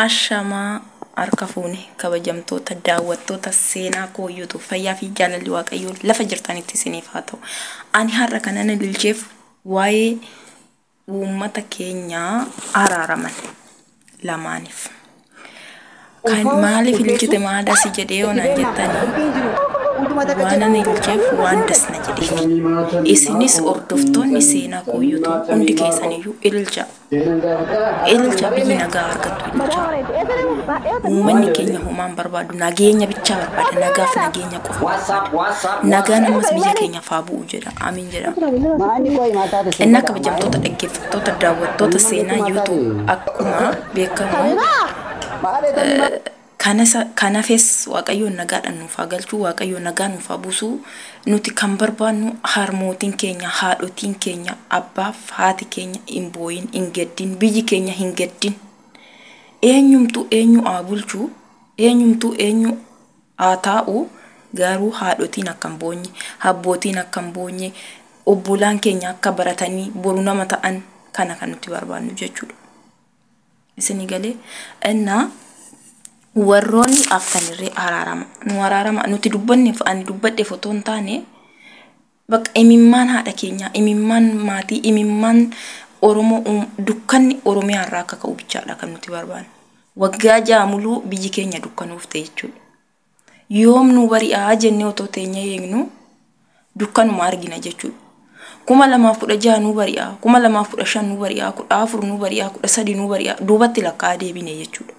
Ashamaa harka fuune kabajamtoota daawwattoota seenaa koo YouTube fayyaa fi jaalalli Waaqayyoo lafa jirtanitti isiniif haa ta'u. Ani har'a kanan ililcheef waa'ee uummata keenyaa araaraman lamaaniif. Kan maaliif ililchite maadasi jedhee yoo naan jettanii waan ani ililcheef waan dasna jedheef. Isinis hordoftoonni seenaa koo YouTube hundi keessaniyyuu ililcha. Ililcha biyyi nagaa argattu ililcha. Uummanni keenya homaan barbaadu nageenya bichaa barbaada. Nagaaf nageenya qofa barbaada. Nagaan ammas biyya keenyaaf haa bu'u jedha. Amiin jedha. Innaa kabajamtoota dhaggeeffattoota daawwattoota seenaa YouTube akkuma beekamu kanafes Waaqayyoon nagaadhaan nuuf haa galchu, Waaqayyoon nagaa nuuf haa buusu. Nuti kan barbaannu harmootiin keenya, haadhotiin keenya, abbaaf haati keenya hin booyin, hin gaddin, biyyi keenya hin gaddin. Eenyumtuu eenyu haa bulchu, eenyumtuu eenyu haa taa'u, garuu haadhotiin akka hin boonye, abbootiin akka hin boonye, obbolaan keenya akka baratanii boru nama ta'an kana kan nuti barbaannu jechuudha. Isinii galee innaa warroonni haftanirree araarama. Nu araarama. Nuti dubbanneef ani dubbadheef otoo hin taane bakka imimmaan haadha keenyaa, imimmaan maatii, imimmaan Oromoo dukkanni Oromiyaa irraa akka ka'u bichaadha kan nuti barbaannu. Waggaa ja'a muluu biyyi keenya dukkanuuf ta'e jechuudha. Yoom nu bari'aa jennee otoo teenya eegnu dukkanuma argina jechuudha. 2016 nu bari'aa, 2015 nu bari'aa, 14 nu bari'aa, 13 nu bari'aa duubatti lakkaa'aa deebine jechuudha.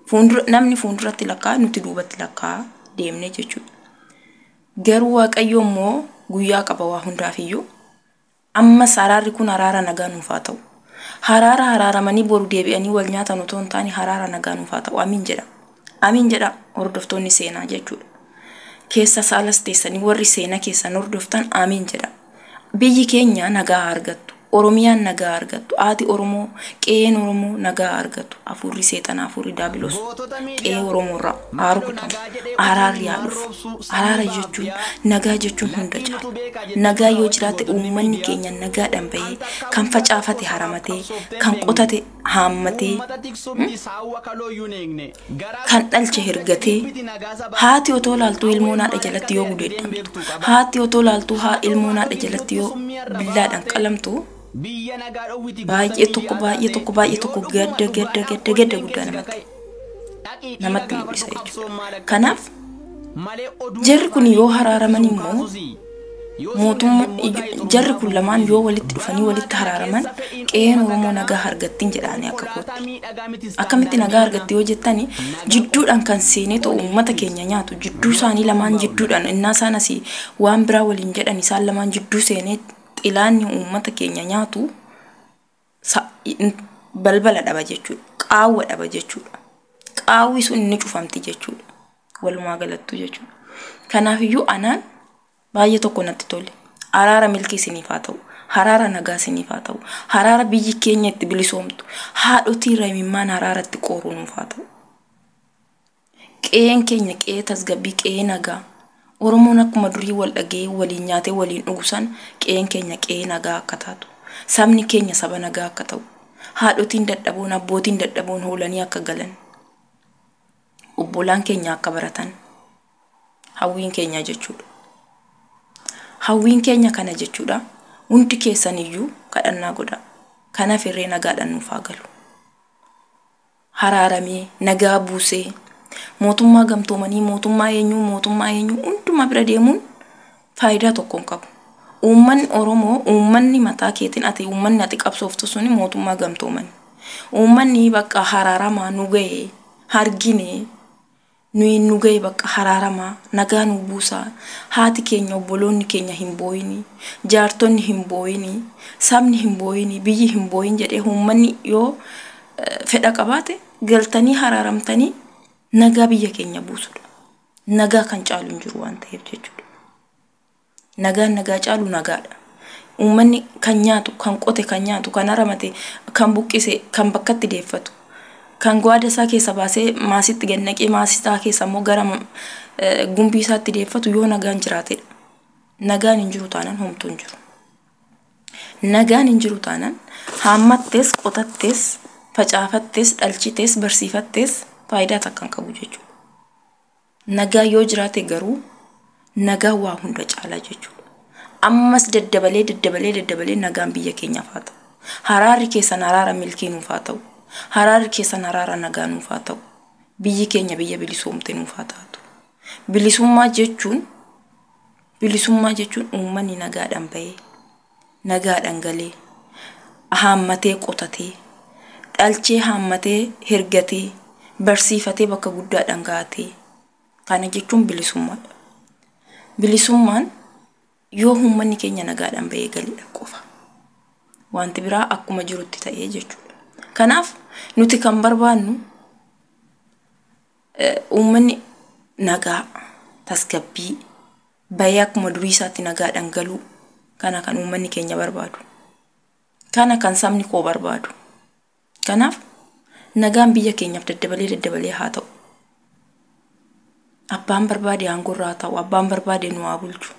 Fuuldura namni fuulduratti lakkaa'aa nuti duubatti lakkaa'aa deemne jechuudha. Garuu Waaqayyo immoo guyyaa qaba waa hundaafiyyuu. Ammas araarri kun araara nagaa nuuf haa ta'u. Haraara haraaramanii boru deebi'anii wal nyaatan otoo hin taane haraara nagaa nuuf haa ta'u. Amiin jedha. Amiin jedha hordoftoonni seenaa jechuudha. Keessa saalas teessanii warri seenaa keessan hordoftan amiin jedha. Biyyi keenya nagaa haa argattu. Oromiyaan nagaa haa argattu. Haati Oromoo, qe'een Oromoo nagaa haa argatu. Hafuurri seexanaa, hafuurri daabiloos qe'ee Oromoo irraa haa rukutamu. Araarri haa dhufu. Araara jechuun nagaa jechuun hunda caala. Nagaa yoo jiraate uummanni keenya nagaadhaan bahee kan facaafate haramatee, kan qotate haammatee, kan dhalche hergatee, haati otoo laaltuu ilmoon haadha jalatti yoo gudeeddamtu, haati otoo laaltuu haa ilmoon haadha jalatti yoo billaadhaan qalamtu, baay'ee tokko baay'ee tokko baay'ee tokko gadda gadda gadda gadda guddaa namatti namatti mul'isa jechuudha. Kanaaf jarri kun yoo haraaraman immoo mootummaa jarri kun lamaan yoo walitti dhufanii walitti haraaraman qe'een Oromoo nagaa argattiin jedhaanii akka kootti. Akkamitti nagaa argatti yoo jettani jidduudhaan kan seenee ta'u uummata keenya nyaatu jidduu isaanii lamaan jidduudhaan innaa isaan asii waan biraa waliin jedhan isaan lamaan jidduu seenee xilaanni uummata keenya nyaatu balbala dhaba jechuudha. Qaawwa dhaba jechuudha. Qaawwi sun inni cufamti jechuudha. Walumaa galattuu jechuudha. Kanaafiyyuu anaan baay'ee tokko natti tole. Araara milkii isiniif haa ta'u. Haraara nagaa isiniif haa ta'u. Haraara biyyi keenya itti bilisoomtu. Haadhotii irraa imimmaan haraara itti qooruu nuuf haa ta'u. Qe'een keenya qe'ee tasgabbii qe'ee nagaa. Oromoon akkuma durii wal dhaga'ee waliin nyaatee waliin dhugu san qe'een keenya qe'ee nagaa akka taatu. Sabni keenya saba nagaa akka ta'u. Haadhotiin dadhaboon abbootiin dadhaboon hoolanii akka galan. Obbolaan keenya akka baratan. Hawwiin keenya jechuudha. Hawwiin keenya kana jechuudha. Hundi keessan iyyuu kadhannaa godhaa. Kanaaf irree nagaadhaan nuuf haa galu. Haraaramee nagaa buusee mootummaa gamtoomanii mootummaa eenyuu mootummaa eenyuu hundumaa bira deemuun faayidaa tokko hin qabu. Uummanni Oromoo uummanni mataa keetiin ati uummanni ati qabsooftu suni mootummaa gamtoomanii. Uummanni bakka haraaramaa nu ga'e hargine nuyi nu ga'e bakka haraaramaa nagaa nu buusaa haati keenya obboloonni keenya hin booyini jaartonni hin booyini sabni hin booyini biyyi hin booyin jedhee uummanni yoo fedha qabaate galtanii haraaramtanii nagaa biyya keenya buusudha. Nagaa kan caalu hin jiru waan ta'eef jechuudha. Nagaan nagaa caalu nagaadha. Uummanni kan nyaatu, kan qote, kan nyaatu, kan haramate, kan buqqise, kan bakkatti deeffatu, kan gwaada isaa keessa baasee maasitti gad naqee maasii isaa keessa immoo gara gumbii isaatti deeffatu yoo nagaan jiraatedha. Nagaan hin jiru taanaan homtuu hin jiru. Nagaan hin jiru taanaan haammattees qotattees Facaafattes, dhalchites, barsiifattes faayidaa takka hin qabu jechuudha. Nagaa yoo jiraate garuu nagaa waa hunda caalaa jechuudha. Ammas daddabalee daddabalee daddabalee nagaan biyya keenyaaf haa ta'u. Haraarri keessan haraara milkii nuuf haa ta'u. Haraarri keessan haraara nagaa nuuf haa ta'u. Biyyi keenya biyya bilisoomte nuuf haa taatu. Bilisummaa jechuun uummanni nagaadhaan bahee, nagaadhaan galee, haammatee qotatee, dhalchee haammatee hergatee, barsiifatee bakka guddaadhaan gahatee, kana jechuun bilisummaadha. Bilisummaan yoo uummanni keenya nagaadhaan bahee galedha qofa. Wanti biraa akkuma jirutti ta'ee jechuudha. Kanaaf nuti kan barbaannu uummanni nagaa, tasgabbii, bahee akkuma durii isaatti nagaadhaan galuu, kana kan uummanni keenya barbaadu. Kana kan sabni koo barbaadu. Kanaaf nagaan biyya keenyaaf daddabalee daddabalee haa ta'u. Abbaan barbaade aangoo irraa haa ta'u, abbaan barbaade nu haa bulchu.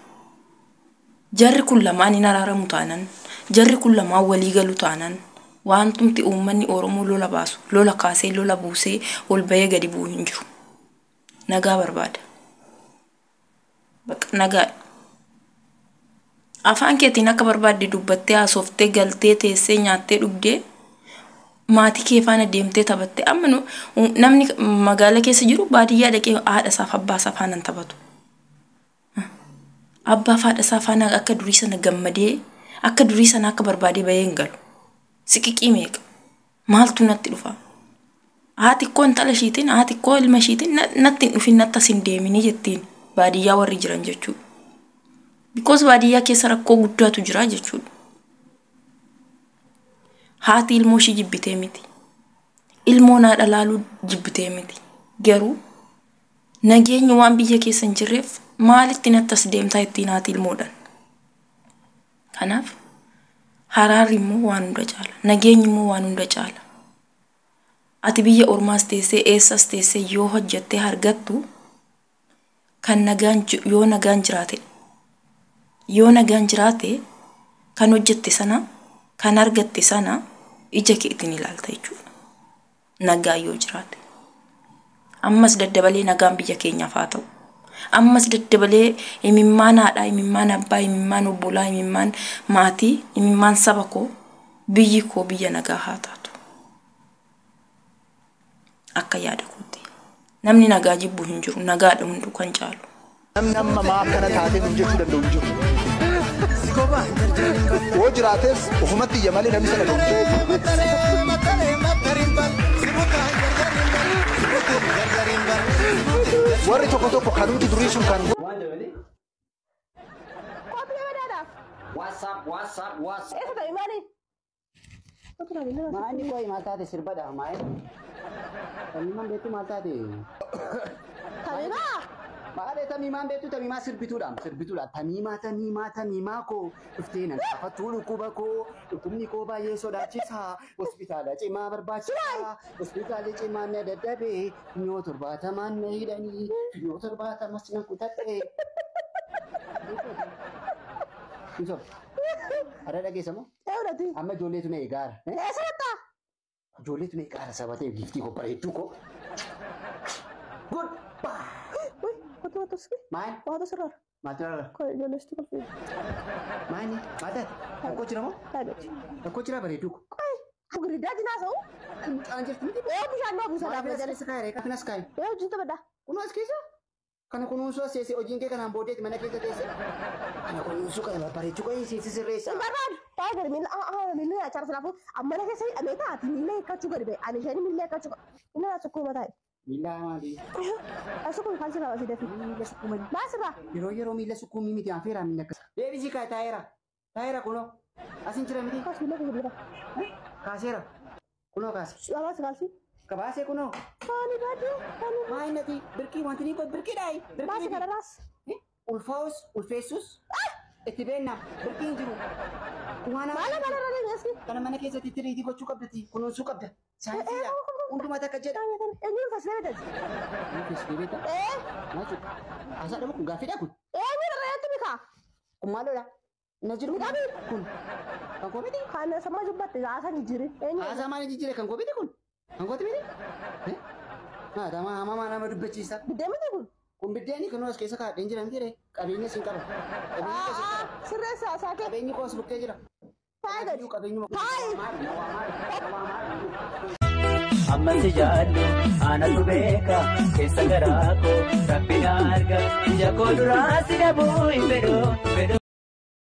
Jarri kun lamaan hin araaramu taanan, jarri kun lamaan walii galu taanan, wantumti uummanni Oromoo lola baasu, lola kaasee, lola buusee, ol bahee gadi bu'u hin jiru. Nagaa barbaada. Bakka nagaadha. Afaan keetiin akka barbaadde dubbattee, haasoftee, galtee, teessee, nyaattee, dhugdee, maatii kee faana deemtee taphattee. Amma namni magaalaa keessa jiru baadiyyaa dhaqee haadha isaaf abbaa isaa faana hin taphatu. Abbaa fi haadha isaa faana akka durii sana gammadee, akka durii sana akka barbaadee bahee hin galu. Siqiqii meeqa? Maaltu natti dhufa? Haati koo intala ishiitiin, haati koo ilma ishiitiin, natti hin dhufin, natti as hin deemini jettiin baadiyyaa warri jiran jechuudha. Because baadiyyaa keessa rakkoo guddaatu jira jechuudha. Haati ilmoo ishii jibbitee miti. Ilmoon haadha laaluu jibbitee miti. Garuu nageenyi waan biyya keessa hin jirreef maalitti natti as deemtaa ittiin haati ilmoodhaan. Kanaaf haraarri immoo waan hunda caala. Nageenyi immoo waan hunda caala. Ati biyya ormaas teessee, eessas teessee yoo hojjettee argattu, kan nagaan yoo nagaan jiraate, yoo nagaan jiraate, kan hojjette sana, kan argatte sana ija keetiin ilaalta jechuudha. Nagaa yoo jiraate. Ammas daddabalee nagaan biyya keenyaaf haa ta'u. Ammas daddabalee imimmaan haadhaa, imimmaan abbaa, imimmaan obbolaa, imimmaan maatii, imimmaan saba koo, biyyi koo biyya nagaa haa taatu. Akka yaada kootti. Namni nagaa jibbu hin jiru. Nagaadha hunduu kan caalu. Namni amma maa akkana taatee nun jechuu danda'u hin jiru. Yoo jiraates ofumatti iyya malee namni sana hin jiru. Warri tokko tokko kanumti durii sun kan Waan dabale. Kophee badaadhaaf. WhatsApp, WhatsApp, WhatsApp. Eessa ta'e maali? Maanni qoyi maal taate sirbadha maayee? Tamiimaan beektu maal taate? Tamiimaa! Maalee tamiimaan beektu, tamiimaa sirbituudha sirbituudha. Tamiimaa, tamiimaa, tamiimaa koo, dhuftee nan gaafattuu dhukkuba koo, dhukkubni koo baay'ee sodaachisa, hospitaala cimaa barbaachisa, hospitaala cimaa na dadhabee, funyoo 70n na hidhanii, funyoo 70s na kutadhe. Insof. Har'a dhageessa moo? Eewwati. Amma ijoolleetu na eegaara. Eessa dhaqxa? Ijoolleetu na eegaara sabatee giiftii koo bareedduu koo. Goodbye. Uy, waatu waatu sirri. Maal? Waatu sirraara. Maaltu rara? Koo ijoolleetti kolfii. Maali? Maal taate? Rakkoo jira moo? Dhaabatti. Rakkoo jira bareedduu koo. Giridaa jinaa sa'u. Mucaan jirtu miti. Ee, bishaan naa buusa Maal lafa as jala. keessa kaa'e? Kanas as kaa'e. Ee, hojii taphadhaa. Kunoo as keessa. Kana kunuunsuu as teessee, hojiin kee kanaan booddeeti mana keessa teessee. Kana kunuunsuu, kana babbareechuu, kan isiin sirreessa. Hin barbaadu. Taa'ee gadi miila miila nyaachaa silaafuu amma mana keessa hidhamee taati miila hiikkachuu gadi ba'e. Ani isheen miila hiikkachuu inni naa sukkuma taa'e. Miila maali? Sukkuma kan sirraa basii dafii. Miila sukkuumanii. Baasirraa. Yeroo yeroo miila sukkuumii miti anfeeraa miila akkas. Deebisii kaa'e, taa'eera. Taa'eera kunoo. Asin jira miti. Kaas miila keessa bira. Kaaseera. Kunoo kaase. Baasi kaalsi. Kabaasee kunoo. Kaani baaduu. Kaani. Maa innati birkii wanti ni birkiidhaayi. Baasi kanarraas. Ulfaa'us ulfeessus itti beekna, birkii hin jiru. Waan Maala maala irra deemi aski. Kana mana keessatti tiriitii gochuu qabdati, kunuunsuu qabda. Saayinsiidha. Hundumaa takka jedha. Eenyuun faslee bitati? Ulfeessitee beekta? Ee. Maal jechuudha? Haasaa dhabu kun gaaffiidha kun. Eenyuun irra yaatti bikaa? Kun maaloodha? Inni as jiru kun. Kun. Kan koo miti? Kan sama jubbatte haasaa jijjiire. Eenyu? Haasaa maal jijjiire kan koo miti kun? Kan kooti miti? Haadha hamaa nama dubbachiisa. Biddeen miti kun? Kun biddeeni kan as keessa kaa'adheen jira miti ree? Qabeenya sin qaba. Qabeenya koo sin qaba. Sirreessa haasaa kee. Qabeenyi koos bukkee jira. Taa'i gadi. Qabeenyuma. Taa'i. Ammatti jaallu aanatu beeka keessa garaa koo rabbi na arga ija koo duraa si dhabuu hin fedhu fedhu.